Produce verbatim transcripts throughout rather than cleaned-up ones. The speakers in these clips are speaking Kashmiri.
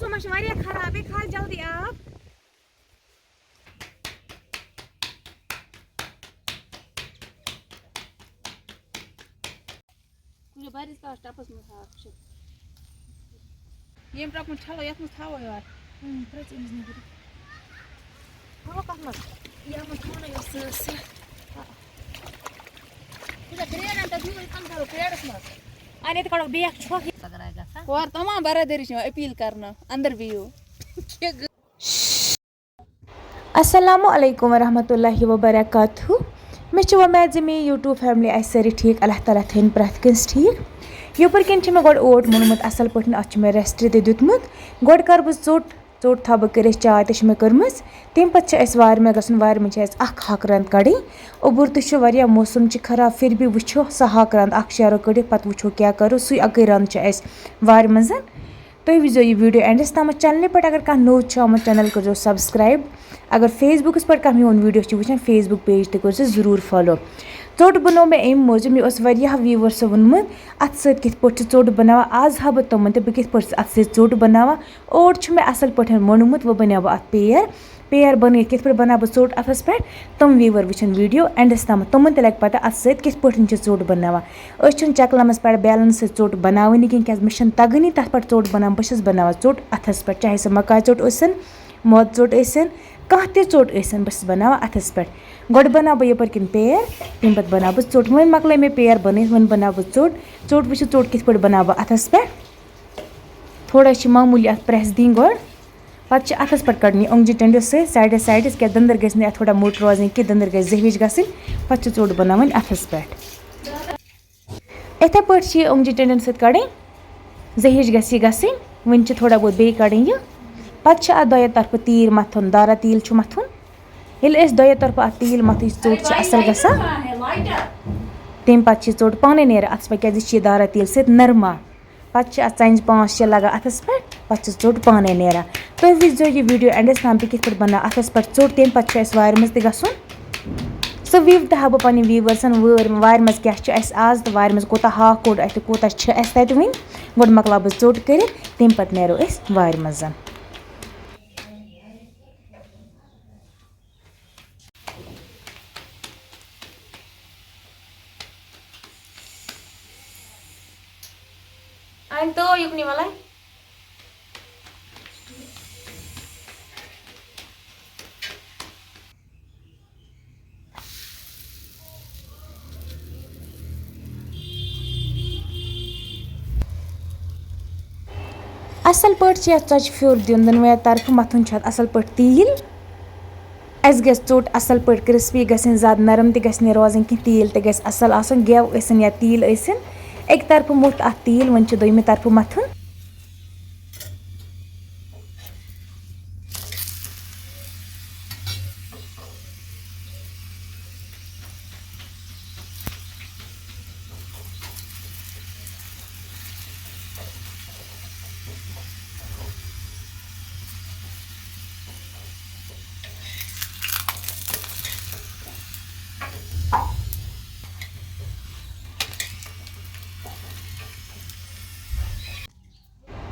موسم چھُ واریاہ خراب، بیٚیہِ کھال جلدی آب۔ کُنہِ بَرِس تَتھ ٹَپَس منٛز ہاکھ چھُ۔ ییٚمہِ ٹَپہٕ منٛز چھَلو، یَتھ منٛز تھاوو یورٕ۔ اۭں، ترٛٲوِتھ أمِس نٮ۪برٕ۔ تھاوو کَتھ منٛز؟ یَتھ منٛز تھاوو نہ یۄس سٲر سٮ۪کھ۔ کۭژاہ کرٛیڈ اَنہِ تَتھ یوٗرۍ، یِتھ کٔنۍ تھاوو کرٛیڈَس منٛز۔ اَدٕ ییٚتہِ کَڑو بیٚیہِ اَکھ چھۄکھ۔ سۄ کَران گژھان۔ کورِ تَمام برادٔری چھِ یِوان أپیٖل کَرنہٕ، اَندَر بِہِو۔ السلام علیکم ورحمۃ اللہ وبرکاتہ۔ مےٚ چھِ وۄمید زِ میٛٲنۍ YouTube family آسہِ سٲری ٹھیٖک۔ اللہ تعالیٰ تھٲیِن پرٛٮ۪تھ کٲنٛسہِ ٹھیٖک۔ یَپٲرۍ کِنۍ چھِ مےٚ گۄڈٕ اوٹ موٚنمُت اَصٕل پٲٹھۍ، اَتھ چھُ مےٚ rest تہِ دیُتمُت۔ گۄڈٕ کَرٕ بہٕ ژوٚٹ، ژوٚٹ تھاوٕ بہٕ کٔرِتھ، چاے تہِ چھِ مےٚ کٔرمٕژ۔ تَمہِ پَتہٕ چھِ اَسہِ وارِ منٛز گژھُن، وارِ منٛز چھِ اَسہِ اَکھ ہاکہٕ رَنٛد کَڑٕنۍ۔ اوٚبُر تہِ چھُ واریاہ، موسم چھِ خراب، پھر بھی وٕچھو سۄ ہاکہٕ رَنٛد اَکھ شیرو کٔڑِتھ، پَتہٕ وٕچھو کیٛاہ کَرو، سُے اَکٕے رَنٛد چھِ اَسہِ وارِ منٛز۔ تُہۍ وٕچھزیو یہِ video endس تامَتھ۔ Channelہِ پٮ۪ٹھ اگر کانٛہہ نوٚو چھُ آمُت، channel کٔرۍزیو subscribe۔ اگر Facebookس پٮ۪ٹھ کانٛہہ میون video چھُ وٕچھان، Facebook page تہِ کٔرۍزیو ضروٗر follow۔ ژوٚٹ بَنوو مےٚ اَمہِ موٗجوٗب، مےٚ اوس واریاہ viewersو ووٚنمُت، اَتھٕ سۭتۍ کِتھ پٲٹھۍ چھِ ژوٚٹ بَناوان۔ آز ہاوٕ بہٕ تِمَن تہِ بہٕ کِتھ پٲٹھۍ چھَس اَتھٕ سۭتۍ ژوٚٹ بَناوان۔ اوٹ چھُ مےٚ اَصٕل پٲٹھۍ موٚنمُت، وۄنۍ بَناوٕ بہٕ اَتھ پیر۔ پیر بَنٲیِتھ کِتھ پٲٹھۍ بَناوٕ بہٕ ژوٚٹ اَتھَس پٮ۪ٹھ، تِم viewer وٕچھَن video endس تامَتھ، تِمَن تہِ لَگہِ پَتہ اَتھٕ سۭتۍ کِتھ پٲٹھۍ چھِ ژوٚٹ بَناوان۔ أسۍ چھِنہٕ چَکلَمَس پٮ۪ٹھ بیلَن سۭتۍ ژوٚٹ بَناوٲنی کینٛہہ، کیٛازِ مےٚ چھَنہٕ تَگٲنی تَتھ پٮ۪ٹھ ژوٚٹ بَناوٕنۍ، بہٕ چھَس بَناوان ژوٚٹ اَتھَس پٮ۪ٹھ، چاہے سُہ مَکاے ژوٚٹ ٲسِن، مٲدٕ ژوٚٹ ٲسِن، کانٛہہ تہِ ژوٚٹ ٲسِن، بہٕ چھَس بَناوان اَتھَس پٮ۪ٹھ۔ گۄڈٕ بَناوٕ بہٕ یَپٲرۍ کِنۍ پیر، تَمہِ پَتہٕ بَناوٕ بہٕ ژوٚٹ۔ وۄنۍ مۄکلٲے مےٚ پیر بَنٲیِتھ، وۄنۍ بَناوٕ بہٕ ژوٚٹ۔ ژوٚٹ وٕچھِو، ژوٚٹ کِتھ پٲٹھۍ بَناوٕ بہٕ اَتھَس پٮ۪ٹھ۔ تھوڑا چھِ معموٗلی اَتھ press دِنۍ گۄڈٕ، پَتہٕ چھِ اَتھَس پٮ۪ٹھ کَڑنہِ یہِ اۄنٛگجہِ ٹٔنٛڈِس سۭتۍ sideس sideس، کیٛازِ دٔنٛدٕر گژھِ نہٕ اَتھ تھوڑا موٚٹ روزٕنۍ کینٛہہ، دٔنٛدٕر گژھِ زٕ ہِش گژھٕنۍ۔ پَتہٕ چھِ ژوٚٹ بَناوٕنۍ اَتھَس پٮ۪ٹھ۔ یِتھَے پٲٹھۍ چھِ یہِ اۄنٛگجہِ ٹٔنٛڈٮ۪ن سۭتۍ کَڑٕنۍ، زٕ ہِش گژھِ یہِ گژھٕنۍ۔ وٕنہِ چھِ تھوڑا بہت بیٚیہِ کَڑٕنۍ یہِ۔ پَتہٕ چھِ اَتھ دۄیو طرفہٕ تیٖل مَتھُن، دارا تیٖل چھُ مَتھُن۔ ییٚلہِ أسۍ دۄیو طرفہٕ اَتھ تیٖل مَتھو، یہِ ژوٚٹ چھِ اَصٕل گژھان۔ تَمہِ پَتہٕ چھِ ژوٚٹ پانَے نیران اَتھَس پٮ۪ٹھ، کیٛازِ یہِ چھِ یہِ دارا تیٖل سۭتۍ نَرما۔ پَتہٕ چھِ اَتھ ژَنٛجہِ پانٛژھ شےٚ لَگان اَتھَس پٮ۪ٹھ، پَتہٕ چھِ ژوٚٹ پانَے نیران۔ تُہۍ وٕچھزیو یہِ video endس تام، بہٕ کِتھ پٲٹھۍ بَناو اَتھَس پٮ۪ٹھ ژوٚٹ، تَمہِ پَتہٕ چھُ اَسہِ وارِ منٛز تہِ گژھُن۔ سُہ view تہِ ہاوٕ بہٕ پنٛنٮ۪ن viewersن وٲر-، وارِ منٛز کیٛاہ چھُ اَسہِ آز تہٕ وارِ منٛز کوٗتاہ ہاکھ کوٚڑ اَسہِ تہٕ کوٗتاہ چھُ اَسہِ تَتہِ وٕنہِ۔ گۄڈٕ مۄکلاو بہٕ ژوٚٹ کٔرِتھ، تَمہِ پَتہٕ نیرو أسۍ وارِ منٛز۔ اَنہِ تو یُکنُے وَلَے۔ اَصٕل پٲٹھۍ چھِ یَتھ ژۄچہِ پھیُر دیُن، دۄنوَے طرفہٕ مَتھُن چھُ اَتھ اَصٕل پٲٹھۍ تیٖل۔ اَسہِ گژھِ ژوٚٹ اَصٕل پٲٹھۍ crispy گژھٕنۍ، زیادٕ نرم تہِ گژھِ نہٕ روزٕنۍ کینٛہہ، تیٖل تہِ گژھِ اَصٕل آسُن، گٮ۪و ٲسِن یا تیٖل ٲسِن۔ اَکہِ طرفہٕ موٚتھ اَتھ تیٖل، وۄنۍ چھُ دوٚیمہِ طرفہٕ مَتھُن۔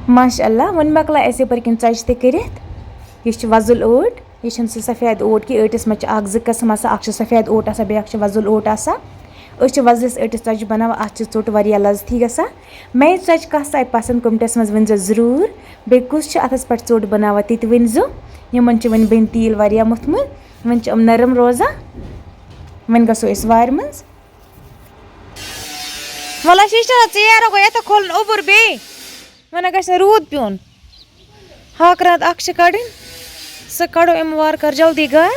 ماشاء اللہ، وۄنۍ مۄکلٲے اَسہِ یَپٲرۍ کِنۍ ژۄچہِ تہِ کٔرِتھ۔ یہِ چھِ وۄزُل ٲٹ، یہِ چھِنہٕ سُہ سفید اوٹ کینٛہہ۔ ٲٹِس منٛز چھِ اَکھ زٕ قٕسٕم آسان، اَکھ چھُ سفید اوٹ آسان، بیٚیہِ اَکھ چھُ وۄزُل اوٹ آسان۔ أسۍ چھِ وۄزلِس ٲٹِس ژۄچہِ بَناوان، اَتھ چھِ ژوٚٹ واریاہ لَذَتھ ہی گژھان۔ مےٚ یہِ ژۄچہِ کَس آیہِ پَسنٛد، commentsس منٛز ؤنۍزیو ضروٗر۔ بیٚیہِ کُس چھُ اَتھَس پٮ۪ٹھ ژوٚٹ بَناوان، تہِ تہِ ؤنۍزیو۔ یِمَن چھِ وۄنۍ بیٚنہِ تیٖل واریاہ موٚتھمُت، وۄنۍ چھِ یِم نرم روزان۔ وۄنۍ گژھو أسۍ وارِ منٛز۔ وَلہٕ، شیٖشتٕرا، ژیر گوٚو، یَتھ کھولُن اوٚبُر بیٚیہِ۔ وۄنۍ گژھِ نہٕ روٗد پیوٚن۔ ہاکہٕ رَنٛد اَکھ چھِ کَڑٕنۍ، سُہ کَڑو اَمہِ وارٕ کارٕ جلدی گَرٕ۔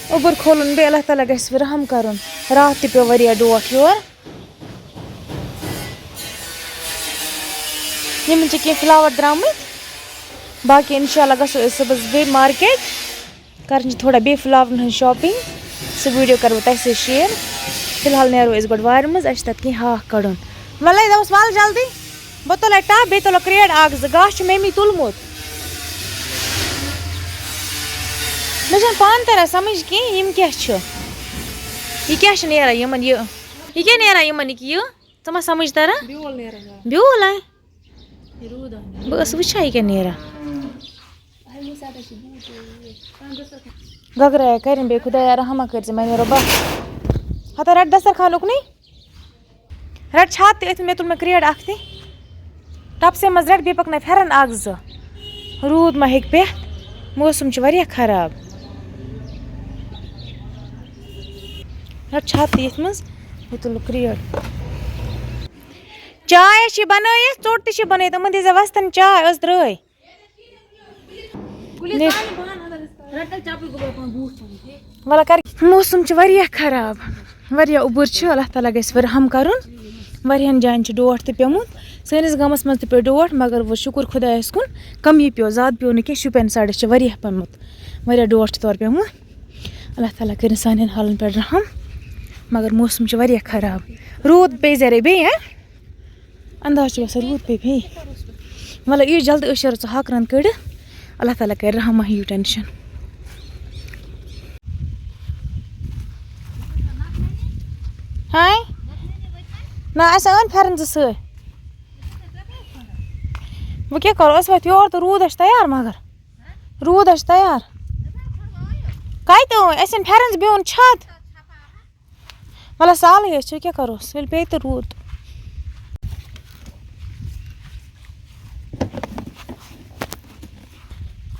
اوٚبُر کھولُن بیٚیہِ، اللہ تعالیٰ گژھِ رحم کَرُن۔ راتھ تہِ پیوٚو واریاہ ڈوٹھ یورٕ۔ یِمَن چھِ کینٛہہ flower درٛامٕتۍ، باقٕے اِنشاء اللہ گژھو أسۍ صُبحَس بیٚیہِ market۔ کَرٕنۍ چھِ تھوڑا بیٚیہِ flowerن ہٕنٛز shopping، سُہ video کَرٕ بہٕ تۄہہِ سۭتۍ share۔ فی الحال نیرو أسۍ گۄڈٕ وارِ منٛز، اَسہِ چھِ تَتھ کینٛہہ ہاکھ کَڑُن۔ وَلَے دَپُس وَلہٕ جلدی، بہٕ تُلَے ٹَب، بیٚیہِ تُلو کرٛیٹ اَکھ زٕ، گاسہٕ چھُ ممی تُلمُت۔ مےٚ چھَنہٕ پانہٕ تَران سَمٕجھ کینٛہہ، یِم کیٛاہ چھِ، یہِ کیٛاہ چھِ نیران یِمَن یہِ، یہِ کیٛاہ نیران یِمَن یہِ، یہِ، ژٕ ما سَمٕجھ تَران؟ بیول نیران، آ۔ بیول، آ۔ بہٕ ٲسٕس وٕچھان یہِ کیٛاہ نیران۔ گگرایہ کَرٮ۪ن بیٚیہِ خۄدایا رحمہ کٔرۍ زِ مےٚ نیرو بَس۔ ہَتا رَٹ دَسترخانُک نٕے۔ رَٹ چھاتہٕ تہِ أتھۍ، مےٚ تُل مےٚ کرٛیڈ اَکھ تہِ۔ ٹَپسٕے منٛز رَٹ، بیٚیہِ پَکناو پھٮ۪رَن اَکھ زٕ۔ روٗد ما ہیٚکہِ پٮ۪تھ؟ موسم چھُ واریاہ خراب۔ رَٹ چھاتہٕ تہِ ییٚتھۍ منٛز، مےٚ تُل کرٛیڈ۔ چاے چھِ بَنٲیِتھ، ژوٚٹ تہِ چھِ بَنٲیِتھ، یِمَن دیٖزیو وۄستَن چاے، ٲس درٛٲے۔ وَلہٕ کر، موسم چھُ واریاہ خراب، واریاہ اوٚبُر چھُ۔ اللہ تعالیٰ گژھِ رحم کَرُن۔ واریاہَن جایَن چھُ ڈوٹھ تہِ پیوٚمُت۔ سٲنِس گامَس منٛز تہِ پیوٚو ڈوٹھ، مگر وۄنۍ شُکُر خۄدایَس کُن، کَمٕے پیوٚو، زیادٕ پیوٚو نہٕ کینٛہہ۔ شُپین سایڈَس چھُ واریاہ پیوٚمُت، واریاہ ڈوٹھ چھُ تورٕ پیوٚمُت۔ اللہ تعالیٰ کٔرِنۍ سانٮ۪ن حالَن پٮ۪ٹھ رحم، مگر موسم چھُ واریاہ خراب۔ روٗد پیٚیہِ زَرے بیٚیہِ، ہہ؟ انداز چھُ گژھان روٗد پیٚیہِ بیٚیہِ۔ مطلب، یہِ جلدی ٲسۍ شیرو ژٕ ہاکہٕ رَن کٔڑِتھ۔ اللہ تعالیٰ کَرِ رحم، مہ ہیٚیِو ٹٮ۪نشَن۔ ہاے؟ نہ، اَسہِ أنۍ پھٮ۪رَن زٕ سۭتۍ۔ وۄنۍ کیٛاہ کَرو؟ أسۍ وٲتۍ یور تہٕ روٗد اَسہِ تیار، مگر روٗد اَسہِ تیار۔ کَتہِ أنۍ؟ اَسہِ أنۍ پھٮ۪رَن زٕ، بیٚیہِ اوٚن چھَت۔ وَلہٕ سہلٕے حظ چھُ، کیٛاہ کَروس، ییٚلہِ پیٚیہِ تہٕ روٗد۔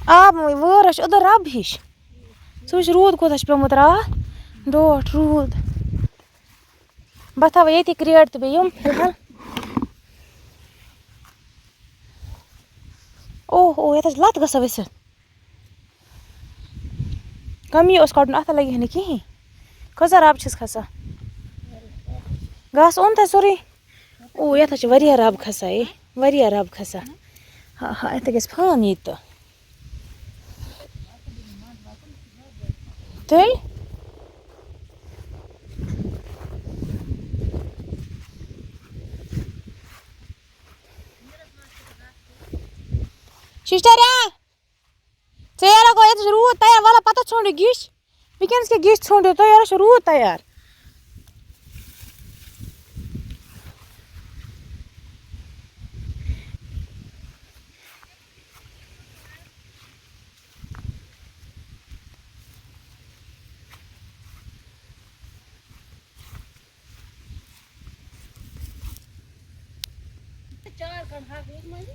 آب وٲر حظ چھِ أدٕر رَب ہِش۔ ژٕ وٕچھ روٗد کوٗتاہ چھُ پیوٚمُت راتھ، ڈوٹھ روٗد۔ بہٕ تھاوٕ ییٚتی کرٛیڈ تہٕ بیٚیہِ یِم فِلحال۔ اوہ، اوہ، یَتھ حظ چھِ لَتھ گژھان ؤسِتھ۔ کمی اوس کَڑُن، اَتھ لَگہِ ہا نہٕ کِہیٖنۍ۔ کۭژاہ رَب چھَس کھسان۔ گاسہٕ اوٚن تۄہہِ سورُے؟ او، یَتھ حظ چھِ واریاہ رَب کھسان، اے، واریاہ رَب کھسان۔ ہا، ہا، اَتھ گژھِ فان ییٚتہِ تہٕ۔ تیٚلہِ؟ شِشتَریا! ژٕ یارا گوٚو ییٚتہِ چھُ روٗد تیار، وَلہٕ پَتہٕ ژھونٛڈ یہِ گِچ۔ وٕنکیٚنَس کیٛاہ گِچ ژھونٛڈ یوٚت تۄہہِ یارا چھُ روٗد تیار۔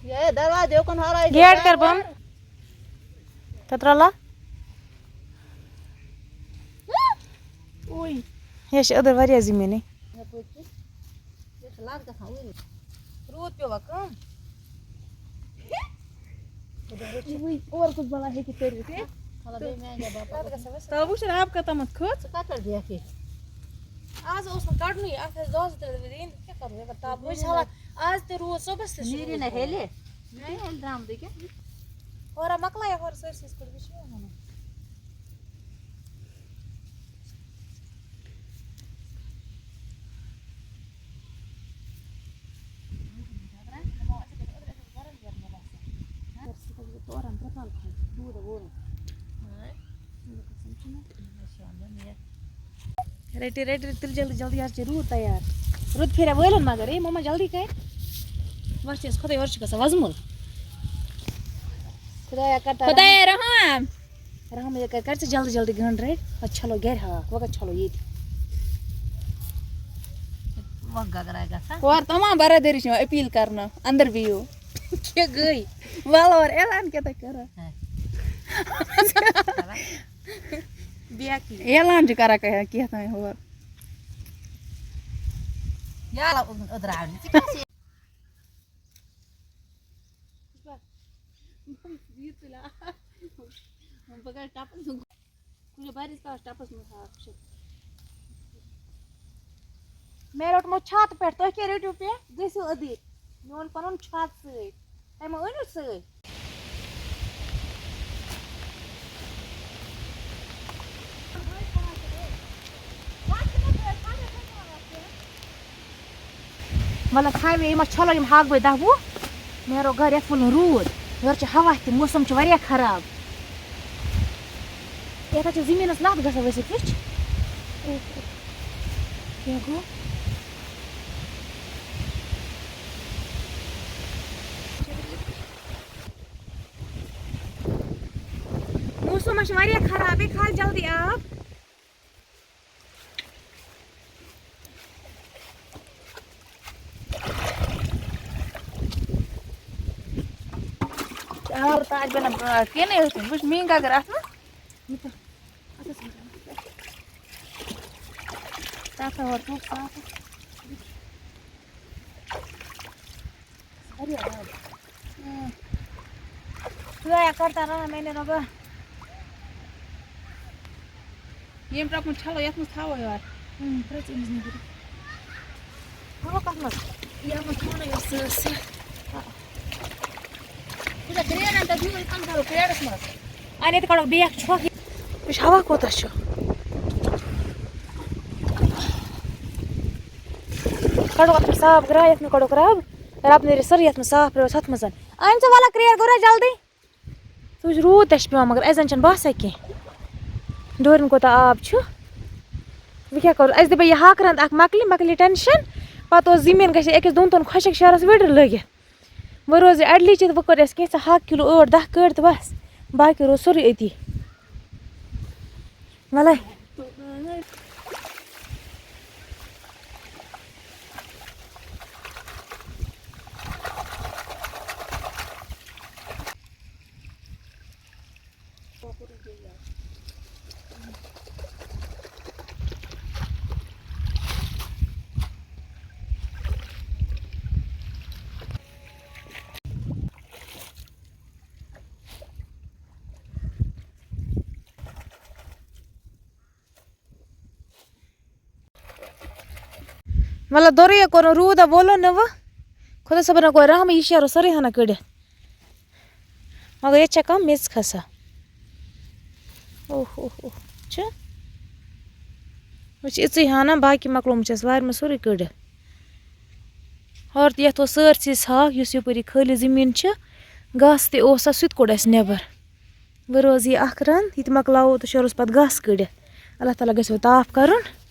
یہ دروازے یوکُن ہورٲے دِ۔ گیٹ کر بند۔ تترلا۔ اوے۔ یہ چھِ أدٕر واریاہ زٔمیٖنٕے۔ یپٲرۍ کِنۍ۔ یہِ چھِ لَتھ گژھان اوٗرۍ۔ روٗد پیوٚوا کم؟ وٕنۍ اورٕ کُس بَلا ہیٚکہِ کٔرِتھ؟ مطلب، بیٚیہِ میٛانہِ جایہِ باپَتھ۔ تَلہٕ وٕچھ رب کَتامَتھ کھٔژ۔ ژٕ کَتھ پٮ۪ٹھ بیٚہکھ ییٚتہِ؟ آز اوس نہٕ کَڑنُے، اَتھ ٲسۍ دۄہ زٕ ترٛےٚ دۄہ دِنۍ، کیٛاہ کَرو؟ یَپٲرۍ تاپھ، وۄنۍ چھِ ہاوان، آز تہِ روٗد صُبحَس تہِ چھُ نیٖرِی روٗد نہ پٮ۪وان۔ ہیٚلہِ؟ نیٖرِی ہیٚلہِ درٛامہٕ دٕے کیٛاہ؟ ہورا مۄکلایہِ ہورٕ سٲرسٕے یِتھ پٲٹھۍ، بیٚیہِ چھِ یِوان وَنان۔ رٔٹِو، رٔٹِو، تُل جلدی، جلدی، یَتھ چھِ روٗد تیار۔ روٗد پھیرے وٲلِن مگر، اے مما جلدی کر۔ وۄنۍ چھِ أسۍ خۄداے، یورٕ چھُ گژھان وۄزمُل۔ خۄدایا کر تیار۔ خۄدایا رحم۔ رحم، یہِ کر، کر ژٕ جلدی جلدی گنٛڈ رٔٹۍ، پتہٕ چھلو گرِ ہاکھ، وۄنۍ کتہِ چھلو ییٚتہِ؟ وۄنۍ گگراے گژھان۔ ہورٕ تمام برادٔری چھِ یِوان اپیٖل کرنہٕ، اندر بِہِو۔ کیٛاہ گٔے؟ وَلہٕ اورٕ اعلان کیٛاہ تۄہہِ کٔرٕو؟ ہے۔ بیٚیہِ کیٛاہ؟ اعلان چھِ کران کینٛہہ، کینٛہہ تام ہورٕ۔ یا لَو أدراونہِ، ژٕ کیٛاہ چھِ؟ یہِ تُلہِ آ۔ بہٕ کَرٕ ٹَپَس منٛز۔ کُنہِ بَرِس تَتھ ٹَپَس منٛز ہاکھ چھِ۔ مےٚ روٚٹمُت چھاتہٕ پٮ۪ٹھ، تُہۍ کیٛاہ رٔٹِو پٮ۪ٹھ؟ گٔژھِو أدٕرۍ۔ میون پَنُن چھاتہٕ سۭتۍ۔ تۄہہِ ما أنِو سۭتۍ؟ مطلب، تھاوِ یہِ ما چھلو یِم ہاکہٕ بٲے دَہ وُہ؟ نیرو گرِ، یَتھ وُلُن روٗد۔ یورٕ چھُ ہوا تہِ، موسم چھُ واریاہ خراب۔ یَتھ حظ چھِ زٔمیٖنَس لَتھ گژھان ؤسِتھ، وٕچھ۔ کیٛاہ گوٚو؟ تِم چھِ واریاہ خراب، بیٚیہِ کھال جلدی آب۔ آب تاج بنان، آ، کیٚنٛہہ نہٕ، وٕچھ میٛٲنۍ گگر اَتھ منٛز۔ تَتھ ہا ووت صاف۔ واریاہ آب۔ اۭں۔ خدایا، کر تہٕ رحم، میٛانہِ رۄبا۔ ییٚمۍ ٹرٛکُن چھَلو، یَتھ منٛز تھاوو یورٕ۔ اۭں، ترٛٲوِتھ أمِس نیٚبرٕ۔ تھاوو کَتھ منٛز؟ یَتھ منٛز تھاوو نہ یۄس سۄ، سۄ۔ خدا کرٛیڈَن تَتھ یوٗرۍ کَم کَرو کرٛیڈَس منٛز۔ اَنے تہٕ کَڑو بیٚیہِ اَکھ چھۄکھ۔ وٕچھ ہوا کوٗتاہ چھُ۔ کَڑو اَتھ منٛز صاف گرٛاے، یَتھ منٛز کَڑو رَب۔ رَب نیرِ سٲرٕے یَتھ منٛز صاف، رَب ہَتھ منٛز۔ اَن ژٕ وَلہٕ کرٛیڈ گوٚو رَ جلدی۔ ژٕ وٕچھ روٗد تہِ چھُ پٮ۪وان، مگر اَسہِ زَن چھَنہٕ باسان کینٛہہ۔ ڈورٮ۪ن کوٗتاہ آب چھُ۔ وۄنۍ کیٛاہ کَرو؟ اَسہِ دَپے یہِ ہاکہٕ رَنٛد اَکھ مۄکلہِ، مۄکلہِ یہِ ٹٮ۪نشَن۔ پَتہٕ اوس زٔمیٖن گژھِ أکِس دۄن دۄہَن خۄشٕک شہرَس وِڈٕر لٔگِتھ۔ وۄنۍ روزِ اَڈلی چِتھ، وۄنۍ کٔڑ اَسہِ کینٛژھا ہاکہٕ کِلوٗ ٲٹھ دَہ کٔڑۍ تہٕ بَس، باقٕے روٗد سورُے أتی۔ وَلَے۔ مطلب، دورٕے کوٚر نہٕ روٗد، ہا وولو نہٕ وۄنۍ۔ خۄدا صٲبَن کوٚر رحم، یہِ شیرو سٲرٕے ہنا کٔڑِتھ۔ مگر ییٚتہِ چھےٚ کانٛہہ میٚژ کھسان۔ اوہ، اوہ، اوہ۔ چھِ؟ وۄنۍ چھِ یِژٕے ہنا، باقٕے مۄکلومُت چھَس وارِ منٛز سورُے کٔڑِتھ۔ ہورٕ تہِ یَتھ اوس سٲرسٕے صاف، یُس یَپٲرۍ یہِ خٲلی زٔمیٖن چھِ، گاسہٕ تہِ اوس اَتھ، سُہ تہِ کوٚڑ اَسہِ نٮ۪بَر۔ وۄنۍ روزِ یہِ اَکھ رَن، یہِ تہِ مۄکلاوو تہٕ شیرُس پَتہٕ گاسہٕ کٔڑِتھ۔ اللہ تعالیٰ گژھِ وۄنۍ تاپھ کَرُن۔